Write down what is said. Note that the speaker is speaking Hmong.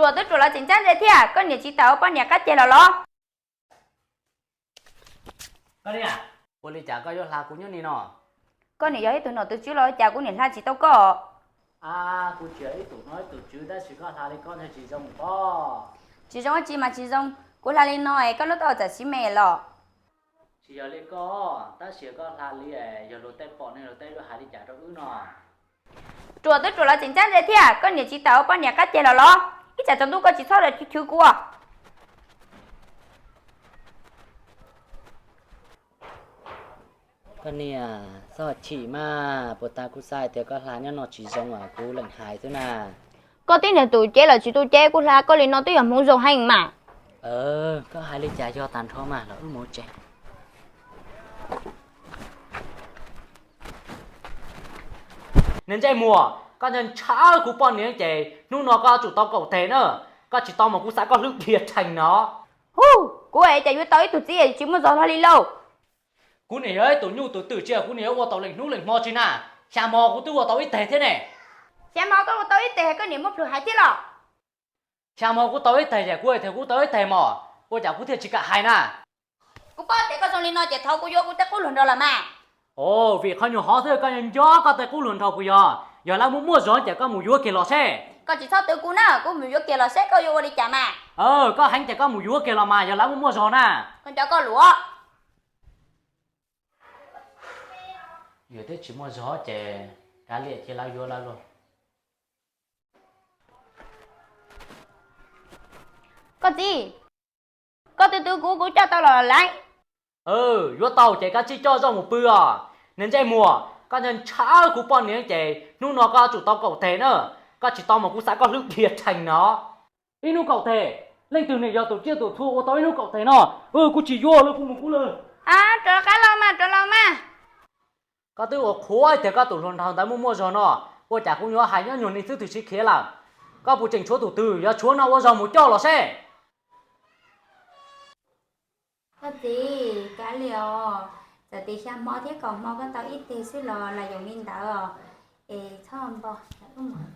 Ruam twb ruam los tseem ntxab ntse thiab, koj niam tsis tawm ua poj niam qab ceg los los? Ua li cas koj yuav hla kuv nyob ni no? Koj niam yog ib tug nom tus tswv los cas kuv niam hla tsis tau koj? A, kuv tsis yog ib tug nom ib tug tswv tab sis koj hla li koj ntag tsis zoo pob. Tsis zoo dab tsi mas tsis zoo, kuv hla li no es koj lub taub hau txawm siv me los? Tsis yog li koj, tab sis koj hla li, yog luag tej pom ne luag tej yuav hais li cas rau wb no? Ruam twb ruam los tseem ntxab ntse thiab, koj niam tsis tawm ua poj niam qab ceg los los? Ib tsam tsaus ntuj koj tsis txhob chwv kuv. Koj niam, txhob chim mas, puas tas kuv xav hais tias koj hla nyob no tsis zoo es kuv leem hais xwb na. Koj tib niag tus cev los tsis tu cev, kuv hla koj li no twb yog hmoov zoo heev mas. Koj hais li cas yog tag nrho mas los wb mus tsev. Niag ntsej muag, koj ntshaw ntshaw kuv poj niam ces hnub no koj yuav tsum tau kaum teg na. Koj tsis tau mas kuv xav koj hlwb dhia rhees no. Hu, kuv es cas yuav tau ib tug txiv tsis muaj zog hlo li lauj. Kuv niam yog ib tug nyuj tus twm tsis yog kuv niam yuav ua tau leej hnub leej hmo tsis na. Xya hmo kuv twb ua tau ib teg thiab ne. Xya hmo koj ua tau ib teg koj niam muaj plhws hais thiab los? Xya hmo kuv tau ib teg ces kuv hais tias kuv tau ib teg mos, ua cas kuv thiaj tsis kam hais na? Kuv paub tias koj zoo li no ces thov kuv yuav kuv tej qub hluas nraug los mas. Os, vim qhov nyuag hov xwb koj nco koj tej qub hluas nraug puas yog? Yog lawv muaj muaj zog ces koj mus yuav kiag los seb. Koj tsis txhob twv kuv na, kuv mus yuav kiag los seb koj yuav ua li cas mas. Koj heev ces koj mus yuav kiag los mas yog lawv muaj muaj zog na. Koj nco koj lus. Yog twb tsis muaj zog ces kav liam cia lawv yuav lawv lauj. Koj txiv, koj twb twv kuv, kuv coj tau los lawm. Yuav tau ces koj tsij coj zoj mus pw os. Niag ntsej muag, koj ntshaw ntshaw kuv poj niam ces hnub no koj yuav tsum tau kaum teg na. Koj tsis tau mas kuv xav koj hlwb dhia rhees no. Ib hnub kaum teg, leej twg niam yog tus tsiaj tus txhu ua tau ib hnub kaum teg no? Kuv tsis yuav lawm, kuv mus kuv lawm. Rov qab los mas, rov los mas. Koj twb ua qhuav tias koj tus hluas nraug ntawd muaj muaj zog no, ua cas kuv yuav hais nyob nyuag ni xwb twb sib khiav lawm? Koj puas tseem tshuav tus twg? Yog tshuav no ua zog mus coj los seb. Koj txiv, kav liam os, txawm tias xya hmo thiab kaum hmo koj tau ib teg xwb los los yeej li ntawd os. Es txhob npo, wb mus.